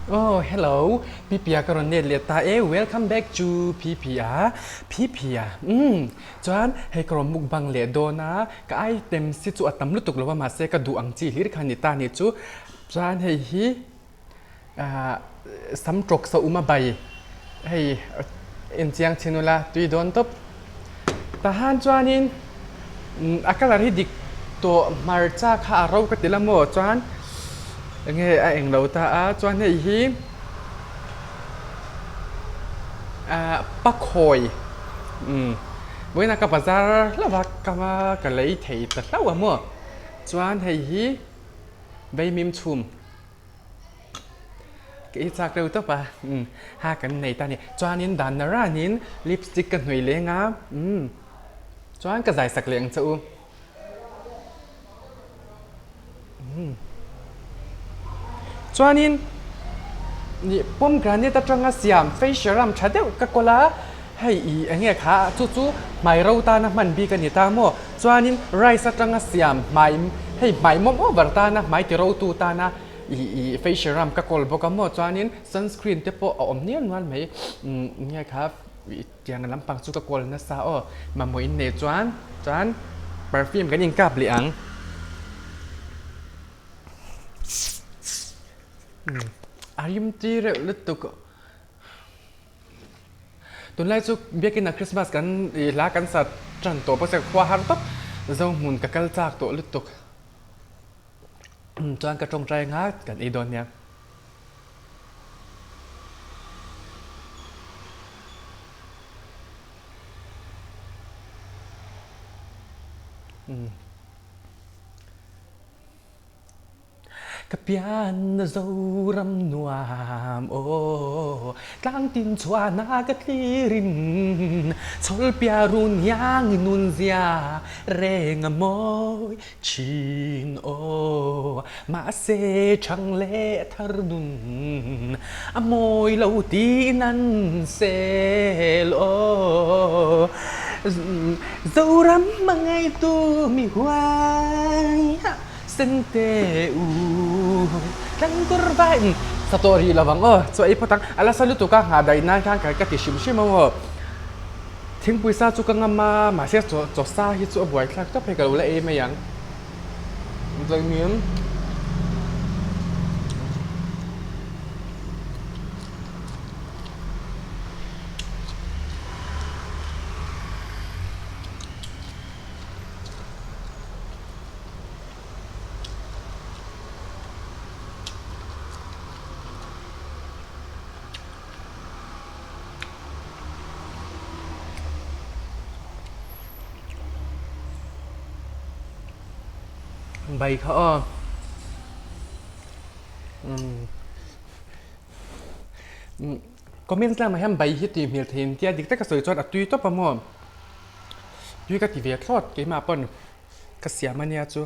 Oh hello Pipia ka rawn let leh ta e welcome back to Pipia Pipia umm chuan hei ka rawn mukbang leh dawn a ka item si chu a tam lutuk lo a mahse ka duh ang chi hlir kha a ni ta a nih chu chuan hei hi ah sam tawk sa um a bai hei en chiang chhin ula tui dawn tawp tahan chuanin a colour hi dik tawh hmarcha kha a ro ka ti la maw chuan enge a eng lo ta a chuan hei hi ah pakhawi umm vawiinah ka bazar hlauh a ka ka lei thei ta hlauh a maw chuan hei hi vaimim chhum. Ka i chak reuh tawp a, umm ha kan nei ta a ni. Chuanin dan na ranin lipstick ka hnawih leng a, umm chuan ka zai sak leh ang che u. Umm chuanin nih pomegranate atanga siam face serum tha deuh ka kawl a, hei i eng nge kha chu chu hmai ro tana hman bik a ni ta maw? Chuanin rice atanga siam hmai hei hmai mawm over tana hmai ti ro tu tana Ih ih face serum ka kawl bawk a maw chuanin sunscreen te pawh a awm nial nual mai umm nge kha ih tiang lampang chu ka kawl nasa aw mamawh in nei chuan chuan perfume kan inkap leh ang umm a rim chi reuh lutuk tunlai chu biakin ah Christmas kan ih hla kan sa tan tawh bawk sia khua har tawp Zohmun ka kal chak tawh lutuk. Chuan ka tawngtai anga kan ei dawn nia. Ka pian na Zoram nuam aw Tlang tin chhuahna ka thlirin Chawlpia run hiang i nun zia reng a mawi Chin aw, mahse chhang leh thar nun a mawi lo tiin an sel aw. Zoram hmangaihtu mi huai sente u tlangkawr vai sa tawh rih lo ang aw, chu ei phawt ang a la sa lutuk a nghah daih nan khan ka ti hrim hrim ang aw. Thingpui sa chu ka ngam a, mahse chaw chaw sa hi chu a buaithlak tawp hei ka lo la ei mai ang. Zaihmim. Bai kha aw Comments lamah hian bai hi tui hmel thei an tia dik taka sawi chuan a tui tawp a maw tui ka ti ve thlawt keimah pawn ka siam ania chu.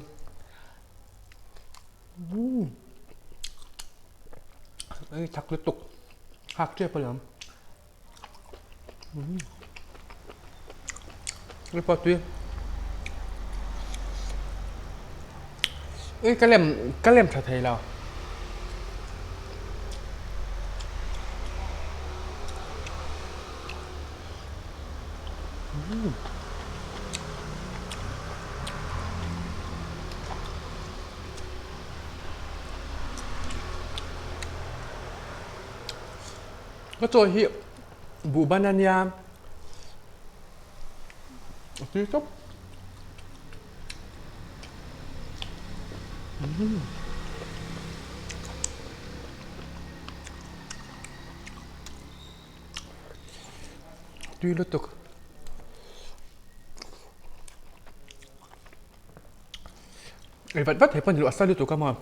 Ei thak lutuk hak tep alawm ei pawh tui ei ka lem ka lem tha thei lo. Ka chaw hi buh ban a nia a tui tawp. Tui lutuk. Ei vat vat thei pawh ni lo a sa lutuk a maw.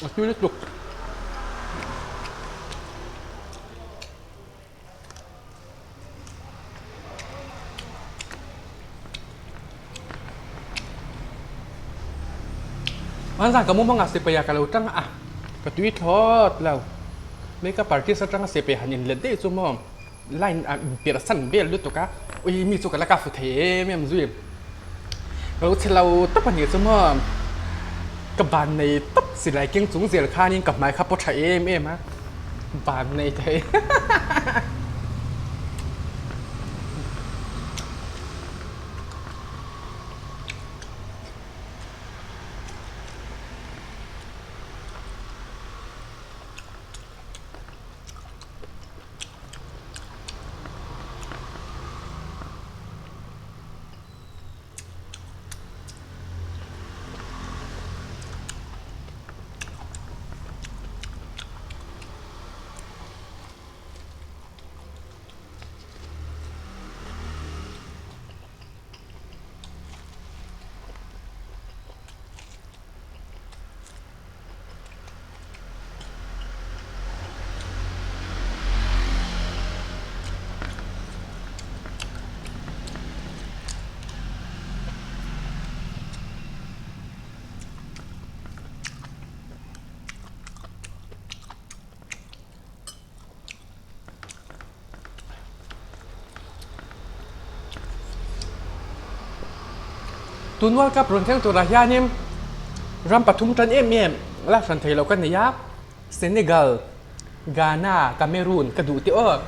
A tui lutuk. An zan ka mumanga sipai ah ka lo tang a, ka tui thlawt lo. Makeup artist atanga sipai han inlet daih chu maw line ah inpirh san vel lutuk a, ui mi chu ka la ka fu thei em em zui. Ka lo che lo tawp a nih chu maw, ka ban nei tawp silai keng chung zel khanin ka hmai kha pawh tha em em a, ban nei thei. Tun World Cup rawn thleng turah hianin ram pathum tan em em lak hran thei loh ka nei a, Senegal, Ghana, Cameroon ka duh teh aw.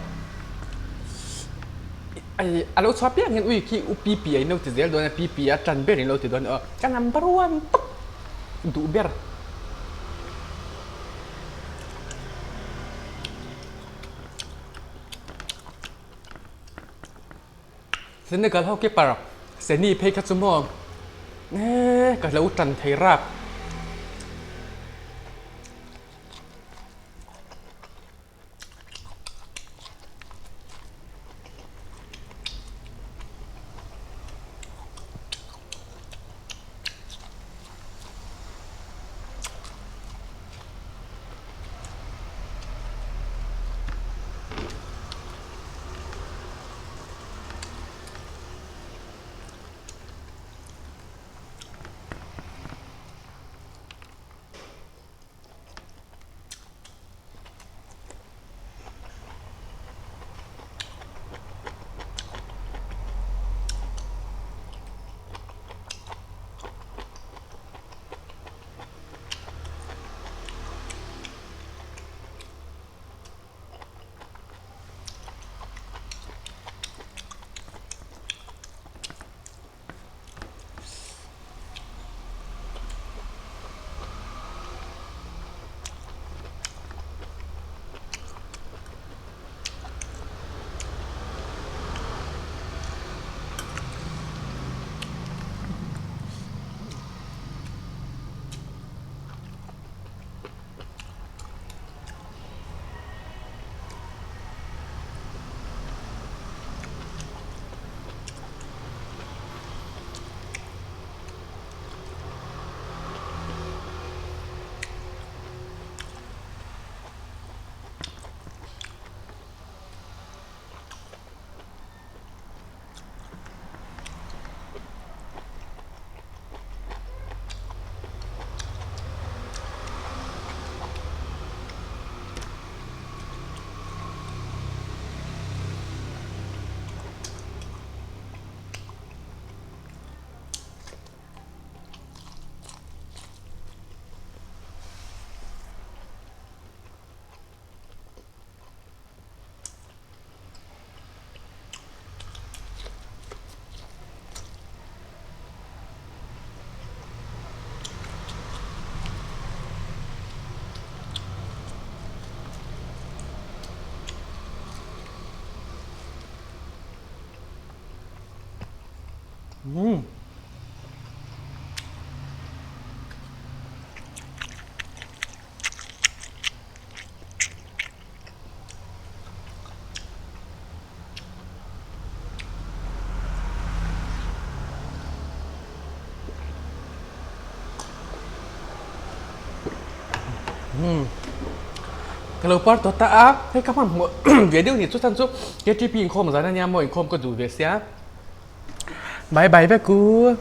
Ai a lo chhuah piang hian ui khi u pi pi a in lo ti zel dawn a, pi pi a tan ber in lo ti dawn aw. Ka number one tawp duh ber. Senegal ho keeper Seny phei kha chu maw eee ka lo tan thei rap. Umm. Ka lo par tawh ta a, hei ka hmanhmawh ve deuh ni chu chhan chu KTP inkhawm zan ania maw inkhawm ka duh ve sia. Bye bye vek u.